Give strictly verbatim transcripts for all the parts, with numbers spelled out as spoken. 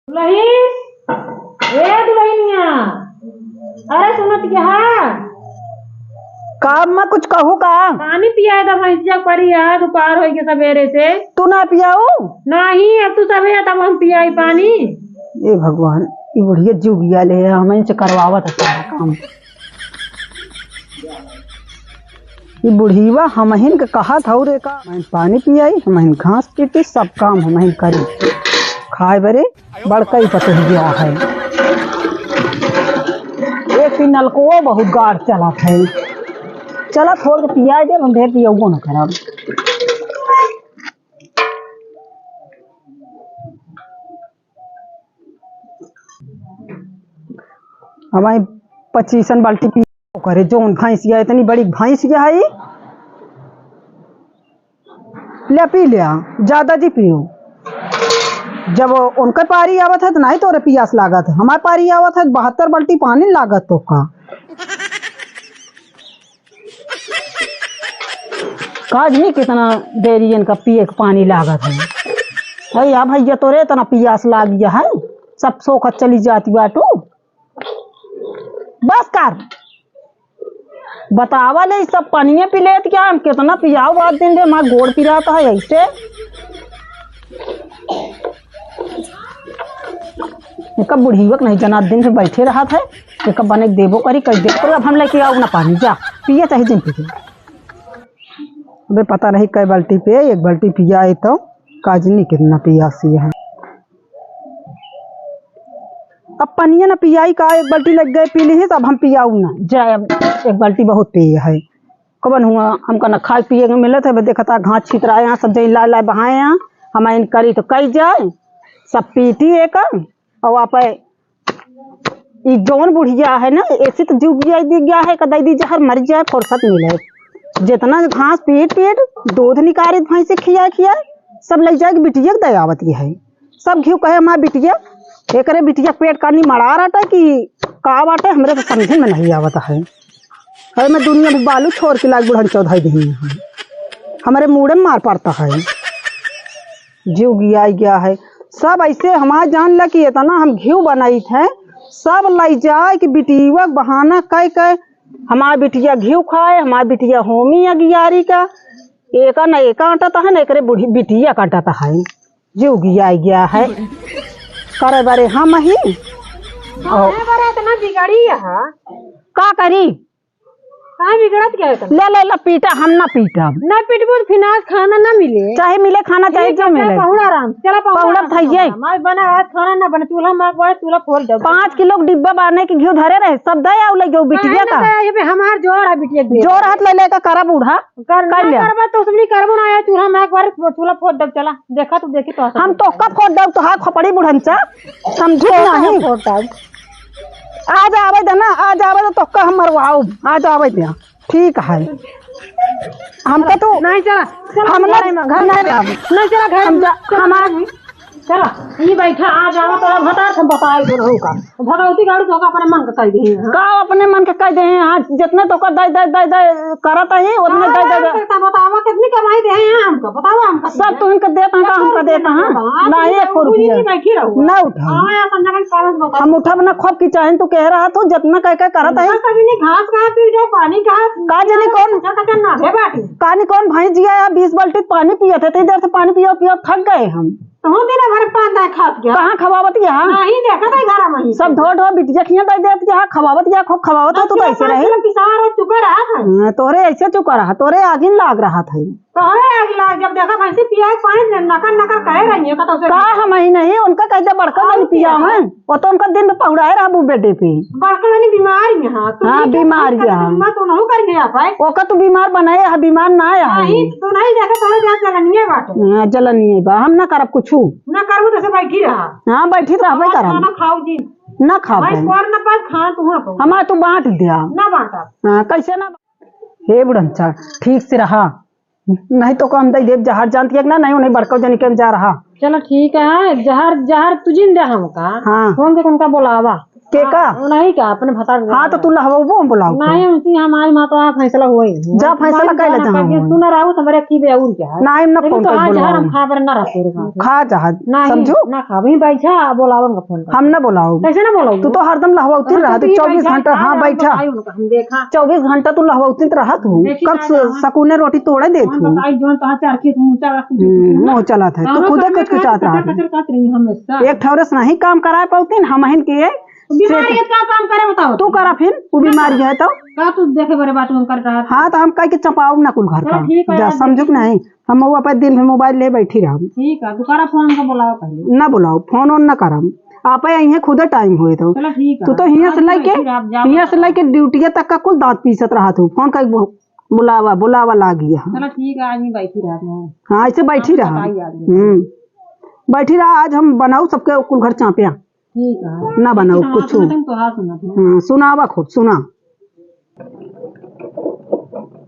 दुलहिन, ए दुलहिनिया, अरे सुनत क्या? का अम्मा, कुछ कहू का? पानी पियाए दा भैंसिया परी है, दोपहर होई के सबेरे से। तू ना पियाऊ? नहीं, अब तू सबेरे तब हम पियाई पानी। ए भगवान, ई बुढ़िया जुगिया ले है, हम इनसे करवावत है सारा काम। ई बुढ़ीवा हमहिन के कहत हौ रे का, हमहिन पानी पियाई, हमहिन घास पीटी, सब काम हमहिन करी। खाए बरे बड़का ही पतोहिया है। एक ही नलको बहुत गाढ़ चलत है। चला थोड़ के पियाए दे, हम ढेर पियौबो न करब। हमारी पच्चीसन बाल्टी पी करे, जौन भैंसिया, इतनी बड़ी भैंसिया है, ले पी ले, ज्यादा जी पियो। जब उनके पारी आवत है तो नहीं तोरे पियास लागत है, हमारे पारी आवत है बहत्तर बाल्टी पानी लागत तो का। काज नहीं कितना देरी इनका पिए के पानी लागत है। भैया, भैया, तोरे इतना पियास लाग गया है, सब सोखत चली जाती बाटू। बस कर, बतावा ले, सब पनिये पी लेत क्या? हम कितना पियाओ बात दिन रे, हमार गोड़ पिरात है ऐसे। एका बुढ़िया के नहीं जना, दिन भर बैठे रहत है, एका बने के देबो करी, कई देबो करी। अब हम लेके आओ ना पानी, जा पिए चाहे जिन पिए। अबे पता नहीं कै बाल्टी पे एक बाल्टी पिया है तो काजनी कितना पियासी है। अब पनिया ना पियाई का, एक बाल्टी लग गए पी ली, अब हम पियाऊ ना जाए। अब एक बाल्टी बहुत पिए है। कबन हुआ हमका ना खाए पिए के मिलत है, बस देखता घास छितराए यहाँ सब जई लाए लाए बहाए यहाँ, हम इन करी तो कई जाए, सब पीटी एक। और आप ई जौन बुढ़िया है ना, ऐसे तो जुग जाए दी गया है, कदाई दी जहर मर जाए, फुर्सत मिले। जितना घास पीट पीट, दूध निकाली भैंसे खिया खिया, सब ले जाए के बिटिया के दे आवत है। सब घिउ कहे, "माँ बिटिया, एकरे बिटिया पेट कानी मड़ा रहता कि का बाटे, हमरे तो समझे में नहीं आवत है।" अरे मैं दुनिया में बालू छोड़ के लाग बुढ़न चौधाई दही है, हमारे मूड़े में मार पड़ता है। जीव गिया गया है। सब ऐसे हमार जान ला कि इतना हम घिउ बनाइत है, सब लई जाए कि बिटिया के बहाना कह के हमार बिटिया घिउ खाए, हमार बिटिया होमी अगियारी का, एका न एका अटत है, न एकरे बुढ़ी बिटिया का अटत है। जीव गिया गया है। करे बरे हम ही। काहे बरे इतना बिगड़ी है? का करी? काहे बिगड़त क्या है तुम? ले, ले, ले, पीटा, हम ना पीटब। ना पीटबो तो फिर आज खाना ना मिले। चाहे मिले खाना, चाहे ठीक जो है, मिले। पहुड़ा आराम से, चला पहुड़ा पहुड़ा आराम से खाइए। पहुड़ा। आज बना, आज खाना ना बने, चूल्हा मार के, चूल्हा फोड़ दो। पाँच किलो के डिब्बा बाने के घिउ धरे रहे, सब दे आउ ले जाओ बिटिया काहे ना का। दे, ये पे हमार जोर है बिटिया के। जोर हाथ ले लेकर करा बूढ़ा। कर, कर ना लिया। करबा तो उसमें करबो ना आया, चूल्हा मार के चूल्हा फोड़ दो, चला। देखा तू, देखी तो हम तो का फोड़ दो, तो हाँ खोपड़ी बुढ़न चा, समझू नहीं। फोड़ दो। आज आवे दे ना, आज आवे दे, तोहका हम मरवाओ, आज आवे दे। ठीक है, हमका तो नहीं चला, चला, हम ना, घर में, घर में नहीं, नहीं चला, घर हम में, जा, चला, हमार घर में। चला, ई बैठा, आज आवा, तोरा भतार से बताई दे रहू का। भगवती गाड़ू तो अपने मन के कह दे हैं। का अपने मन के कह दे हैं? आज जितने तो कर दे, दे, दे, दे करत है, उतने का दे, दे, दे। बतावा, कितनी कमाई दे हैं हमको, बतावा हमको। सब तो इनका देता है, का हमका देता है? ना, एक रुपया। बैठी रहू। ना उठा। हाँ, यार, संजय का कारण बताओ। हम उठब ना, खूब की चाहें, तू कह रहा तू, जितना कह के करत है। कभी नहीं, घास कहाँ पी रहे, पानी कहाँ? का जाने कौन? कचर, कचर ना है बाटी। का नहीं कौन भाई जिया है, बीस बाल्टी पानी पिए थे, इतनी देर से पानी पियो, पियो, थक गए हम। तू दिन भर पान दाए खात गया। कहाँ खवावत गया? नहीं, देखत है घर में ही। सब धो, धो, बिटिया खिया दे देत गया, खवावत गया, खूब खवावत है, तू तो ऐसे रही। पिसा रहा, चुका रहा था। हाँ, तोरे ऐसे चुका रहा, तोरे आगिन लाग रहा था। तोहरे आग लाग, जब देखा भैंसी पिया के पानी नकर नकर करे रही है, कतौ से का हम ही नहीं, उनका कह दे बड़का और जनी पिया क्या? है, वो तो उनका दिन में पहुड़ाए रहबू बेडे पे। बड़का जनी बीमार ही है, हाँ, तू हाँ, नहीं बीमार कर, ही है। बीमार तो नहीं कर गया भाई। ओका तू बीमार बनाए है, बीमार ना आया है। नहीं, तू नहीं देखा, तोहरे जान जलनिए बाटे। हाँ, जलनिए बा, हम ना करब कुछू। ना करबू तो से बैठी रहा। हाँ, बैठी रहबे और करब। खाना खाओ जी। ना खाओ भाई, भाई। पर ना पाए, खा तू ना पाओ। हमार तू बांट दिया। ना बांटा। हाँ, कैसे ना? हे बुढ़न चा, ठीक से रहा। नहीं तो काम दे देब जहर जानती है कि ना, नहीं उन्हें बड़का जनी के जा रहा। चलो ठीक है, जहर, जहर तुझिन दे हमका। हाँ। फोन के उनका बुलावा। के का? हाँ, नहीं का, अपने भतार के हाँ, तो तू लहवाबू, हम बुलाओ। नहीं, उनसे हम आज माँ तो आज फैसला हुआ ही। जा, फैसला कर ले, जहाँ करिए, हो। तू ना रहू, तो हमारे की बे और क्या है? नहीं, हम ना लेकिन फोन तो कर आज बुलाओ। हम खाबर ना रखो रे, खा। खा जा, नहीं, समझू? ना खा, वहीं बैठा, बोलावन का फोन कर। हम ना बुलाओ। कैसे ना बुलाओ? तू तो हरदम लहवाउती तो रहा, तू तू ही चौबीस बैठा, घंटा, हाँ, हाँ, बैठा। बताइए उनका, हम देखा। चौबीस घंटा तू लहवाउती रहत हूँ। देखी कब ना, हाँ। सकुने रोटी तोड़े देत हम हूँ। बताई, जोन तो आज चार खेत मुँह चला, हम्म, मुँह चला था। तो कहाँ खुदे करना कुछ कुछ है, चाहत रहा कचर था। कचर काट रही हैं हमेशा। एक ठौरे से नहीं काम कराए पाउती, हम अहिन के बीमारी से है, का काम करे बताओ? तू करा फिर, वो बीमारी है तो। का तू देखे बड़े बात में कर रहा है? हाँ, तो हम कह के चपाऊ ना कुल घर चलो का। ठीक है, जा, यार, समझू कि देखिए। नहीं? हम वो अपन दिन में मोबाइल ले बैठी रहम। ठीक है, तू करा फोन का बुलाओ पहले। ना बुलाओ, फोन ओन ना करम। आप यहीं खुदे टाइम हुए तो। चलो ठीक है। तू तो हियां से आज लेके, बैठी रह, आप जाओ। हियां से लेके ड्यूटिया तक का कुल दांत पीसत रहा तू। फोन का बु-, बुलावा, बुलावा लागी है। चलो ठीक है, आज ही बैठी रह। हाँ, ऐसे बैठी आप रहा। बताइए आज। हम्म। बैठी रहा, आज हम बनाऊ सबके कुल घर चापिया। ठीक है। ना बनाओ लेकिन कुछ। आखिर तक तो हाथ सुना था। हाँ, सुनावा खूब, सुना।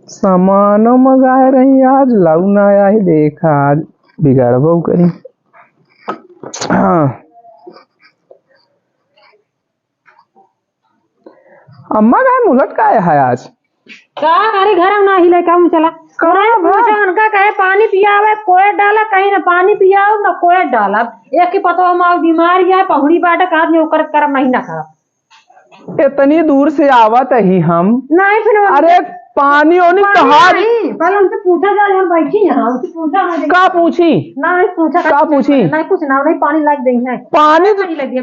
सामानो मंगाए रही, आज लाऊ ना आई, देखा आज बिगाड़बो करी। हाँ। अम्मा काहे मुलट काहे है आज? का अरे घर में ना हिले का चला। का नहीं बा? पूछा उनका कहे पानी पियावे, कोयर डाला, कहीं ना पानी पियाओ ना कोयर डाला। एक ही पतो हम आओ बीमार है, पहुड़ी बाटे, कहा नहीं ओकर करम नहीं ना करब। इतनी दूर से आवत ही हम। नहीं फिर वो अरे पानी ओनी पानी कहा नहीं, पहले उनसे पूछा जाए, हम बैठी यहाँ, उनसे पूछा ना जाए। का पूछी? नहीं पूछा का पूछी? नहीं कुछ ना, नहीं पानी लाग देंगे। पानी तो नहीं लगे।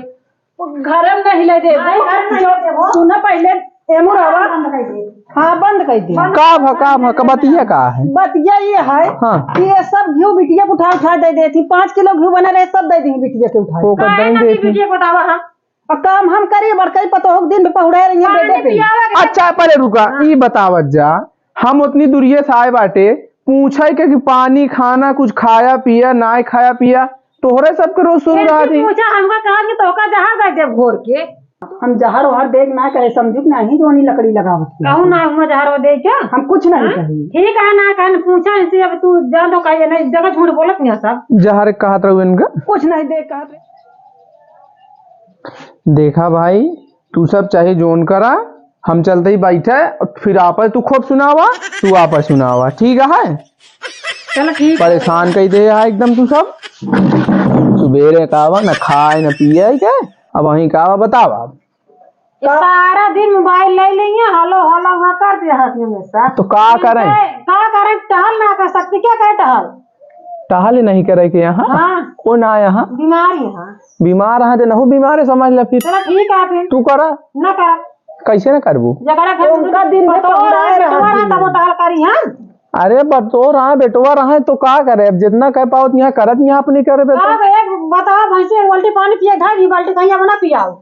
वो घर में नहीं ले दे। नहीं, घर में नहीं जो ले दे वो। सुना पहले, एमू रवा। बंद कर दे। हाँ, बंद कर दे। का भ-, का भ-, का बतिया का है? बतिया ये है हाँ। कि ये सब घिउ बिटिया के उठा, उठा दे देती। पाँच किलो घिउ बना रहे, सब दे दी बिटिया के उठा। वो कर काहे दे ना देती। बिटिया को बतावा, हाँ? और काम हम करी, बड़कई पतोह के दिन में पहुड़े रही है पानी बेटे पे। पियावे के अच्छा, पहले रुका, हाँ। ई बतावत जा, हम उतनी दूरिये से आए बाटे, पूछे के कि पानी, खाना, कुछ खाया पिया, ना खाया पिया, तोहरे सबके रोज शुरू एक रहा दिन थी। पूछा, हमका कहा कि तोहका जहर दे देब घोर के। हम जहर वहर देख ना करे, समझू कि नहीं, जो नहीं लकड़ी लगावत है। कहूँ ना, हम जहर वो दे क्या? हम कुछ नहीं हाँ? कही। ठीक है ना, कहन पूछा इसे, अब तू जान तो कहिए नहीं, जगह झूठ बोलत नहीं सब। जहर कहत रहू इनका? कुछ नहीं दे कहत रहे। देखा भाई, तू सब चाहे जोन करा, हम चलते ही बैठे, फिर आपस तू खूब सुनावा, तू आपस सुनावा, ठीक है? चलो ठीक है। परेशान कई दे है एकदम तू सब। सुबेरे का बा, न खाए न पिए के, अब वहीं का बा बतावा। ये सारा दिन मोबाइल ले लेंगे, हलो हलो वहाँ कर दिया हाथ में से। तो का करें? का करें? टहल ना कर सकती, क्या करे टहल? टहल ही नहीं करे के यहाँ? हाँ। कौन आया यहाँ? बीमार यहाँ। बीमार है तो नहु बीमार है, समझ ले फिर। चलो ठीक है फिर। तू करा। ना करा। कैसे ना करबू? जकरा घर उनका दिन में पतोह पहुँचाए रहे, रहा बेटवा रहा, दिन तब में। टहल करी हम। अरे बटोर रहा, बेटवा रहा तो का करे, अब जितना कह पाओ उतना करत यहाँ अपनी करे का बेटा। बे, एक बताओ भैंसी एक बाल्टी पानी पिए, ढाई बाल्टी कहीं अब ना पियाओ।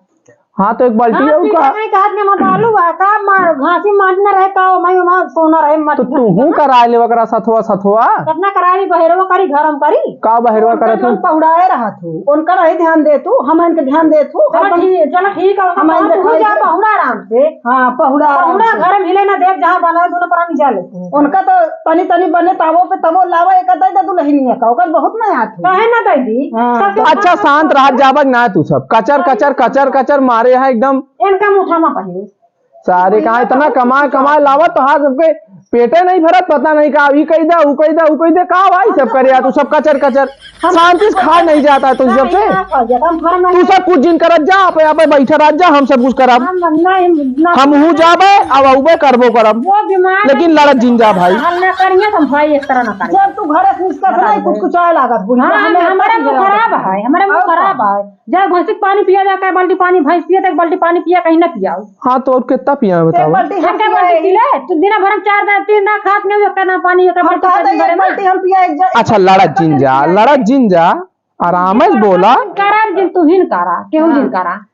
हाँ, तो एक बाल्टी हाँ, है पी उनका। नहीं, हाथ में मत आलू बा, का मार, घासी मांजना रहे, का ओमा, ओमा सोना रहे, मत तो तू हूँ करा ले ओकरा सथवा, सथवा। कितना कराई, बहेरवा करी, घर हम करी। का बहेरवा उनका करत हूँ? जौन पहुड़ाए रहा तू, उनका नहीं ध्यान दे तू, हम इनके ध्यान दे तू, चलो हरदम ठीक, चलो ठीक है, हम पहुड़ा इनके जा, खाई पहुड़ा आराम से। हाँ, पहुड़ा आराम पहुड़ा से। घर में हिले ना देख, जहाँ बना दोनों प्राणी जा लेते हैं। उनका तो तनी तनी बने तावो पे तबो लावा, एक दे दे दुल्हनिया का, ओकर बहुत ना आत हो। काहे ना दे दी? हाँ। सबके अच्छा, शांत रह, जाबक ना तू सब। कचर, कचर, कचर, कचर मारे है एकदम। इनका मुठा में पहले। सारे कहाँ इतना कमाए, कमाए लावा तो हाँ सबके पेटे नहीं भरत, पता नहीं का, ई कह दे, ऊ कह दे, ऊ कह दे, का भाई सब करे यार, तू सब कचर, कचर। शांति से खा नहीं जाता है तुम सबसे। तू सब कुछ जिन करत जा, आप यहाँ पे बैठे रह जा, हम सब कुछ करब। हम हूँ जाबे, अब अउबे करबो करब। लेकिन लड़त जिन जा भाई। जब तू घर से निकलत नहीं, कुछ कुछ आए लागत, बुढ़िया, हाँ, हमें हमारे मुँह खराब है, हमारे मुँह खराब है। जा भैंसी के पानी पिया, जा, एक बाल्टी पानी, भैंस पिए तो एक बाल्टी पानी पिया, कहीं ना पियाओ। हाँ, तो और कितना पिया है, बताओ? एक बाल्टी हम हम क्या पिया बाल्टी है। पी ले? तू दिन भर में चार दान, तीन दान खात नहीं, एक ना पानी, एक हम बाल्टी कहते दिन भर एक में। बाल्टी हम पिया, एक जा-, अच्छा, लड़त जिन जा, लड़त जिन जा, आराम से बोला। करा जिन, तू ही न करा, केहू जिन करा।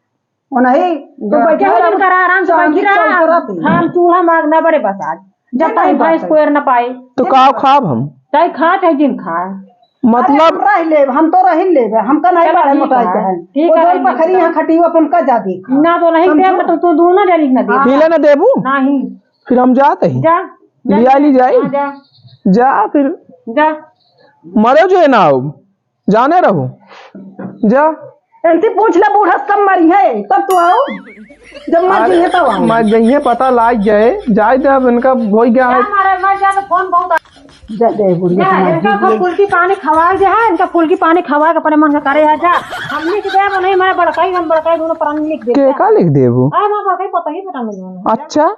वो नहीं, तू बैठे केहू रहा, जिन करा, आराम से शांति बैठी रहा। चलते रहती। हम चूल्हा माग ना बरे बस आज। जब तक भैंस कोयर ना पाए। तो का खाब हम? चाहे खा, चाहे जिन खा। मतलब अरे, हम रह लेब, हम तो रह लेब, हमका नहीं चलो, बाढ़े ठीक मोटाई है। के है। ठीक वो है, जौन रह पखरी लेब। यहाँ खटियो अपन का जा देख। ना तो नहीं समझो? देब, तो तू दोनों जनी ना देब। हाँ। मिले ना देबू? नहीं। फिर हम जात ही। जा, जा, लिया ली जाई। हाँ, जा। जा फिर। जा। मरो जो है ना हो, जाने रहो। जा। इनसे पूछ ले, बूढ़ा सब मरिहैं, तब तू आओ, जब मर अरे, जइहैं तब आओ। मर जइहैं, पता लाग जाए, जाए दे, अब इनका होइ गया है। क्या मारे, मर जाए तो फोन बहुत आ- जा दे बुढ़िया जा, के मार इनका दीजिए। फुल्की पानी खवा दे है, इनका फुल्की पानी खवा के अपने मन का करे है जा। हम लिख देब नहीं, मैं बड़काई, हम बड़काई दोनों प्राणी लिख देब। के का लिख देबू? हाँ, मैं बड़काई पता ही पता नहीं। अच्छा,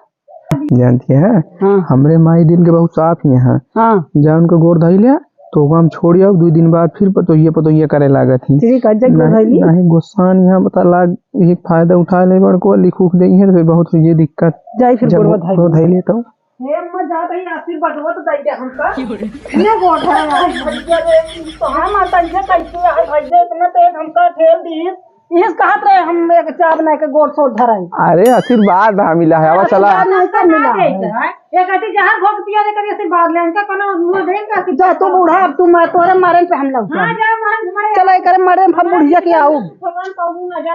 जानती है, हाँ। हमरे माई दिल के बहुत साफ ही हैं। हाँ। जा उनके गोड़ धइले, तो ओकरा हम छोड़ि आउब, दुइ दिन बाद फिर पतोहिया, पतोहिया करे लागत ही। ठीक है, जब गोड़ नहीं, धइली। नहीं, गुस्सा नहीं, यहाँ पता लाग, एक फायदा उठा ले बड़को, लिख उख देइहैं, तो फिर बहुत हुई दिक्कत। जाई फिर जब गोड़वा धइली। गोड़ धइले तो। हे अम्मा, जा भाई, आशीर्वाद मत दे दे हमका। ले गोड़ धरे, आज भैया रे, तो हम आता ये कैसे है भैया, इतना तेज हमका ठेल दी। इस कहत रहे हम एक चाप ना के गोड़ छोड़ धराई। अरे आशीर्वाद हाँ मिला है, आवा चला। आशीर्वाद नहीं तो मिला है। ये कहती जहर घोक पिया दे कभी आशीर्वाद ले, इनका कोनो मुंह देख के आशीर्वाद जा तू बूढ़ा, अब तू मार, तोरे मारे पे हम लोग हाँ, जा मारे, मारे। चला, ये करे मारे हम बुढ़िया के आऊ। भगवान कहूँ ना जा।